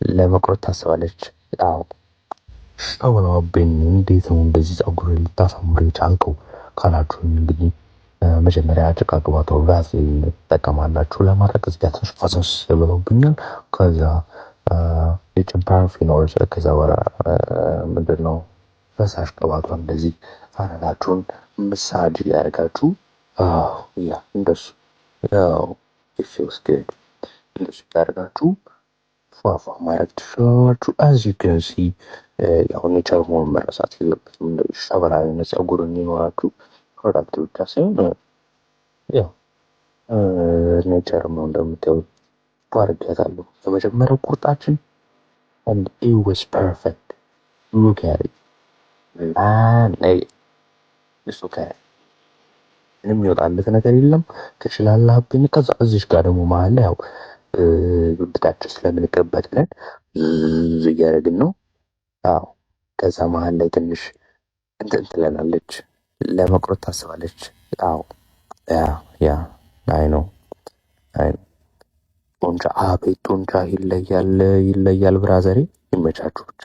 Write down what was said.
ለመቁረጥ ታስባለች። አዎ ሸበላው እንዴት ነው እንደዚህ ፀጉር ልታሳምር የቻልከው ካላችሁኝ፣ እንግዲህ መጀመሪያ ጭቃ ቅባቷ ቫዝሊን ትጠቀማላችሁ ለማድረግ። እዚህ ጋር ትንሽ ፈሰስ ብሎብኛል። ከዛ የጭን ፓራፊን፣ ከዛ በኋላ ምንድነው ፈሳሽ ቅባቷ እንደዚህ አናታችሁን ምሳጅ እያደረጋችሁ፣ yeah፣ እንደሱ ያው it feels good። እንደሱ እያደረጋችሁ ፏፏ ማድረግ ትችላላችሁ። As you can see ያው nature መሆኑን መረሳት የለበትም። እንደዚህ ሸበላ የሆነ ፀጉር እንዲኖራችሁ product ብቻ ሳይሆን ያው nature ነው። እንደምታዩት አድርጌያታለሁ። የመጀመሪያው ቁርጣችን and it was perfect. Look at it, man. Hey, it's okay። ምንም ይወጣለት ነገር የለም። ትችላለህ። ከዛ እዚሽ ጋር ደግሞ መሀል ላይ ያው ብብታችን ስለምንቀበት ብለን ዝ እያደረግን ነው። አዎ ከዛ መሀል ላይ ትንሽ እንትን ትለናለች። ለመቁረጥ ታስባለች። አዎ፣ yeah, I know, I know። ጡንቻ፣ አቤት ጡንቻ፣ ይለያል ይለያል። Brother ዬ ይመቻችሁ ብቻ።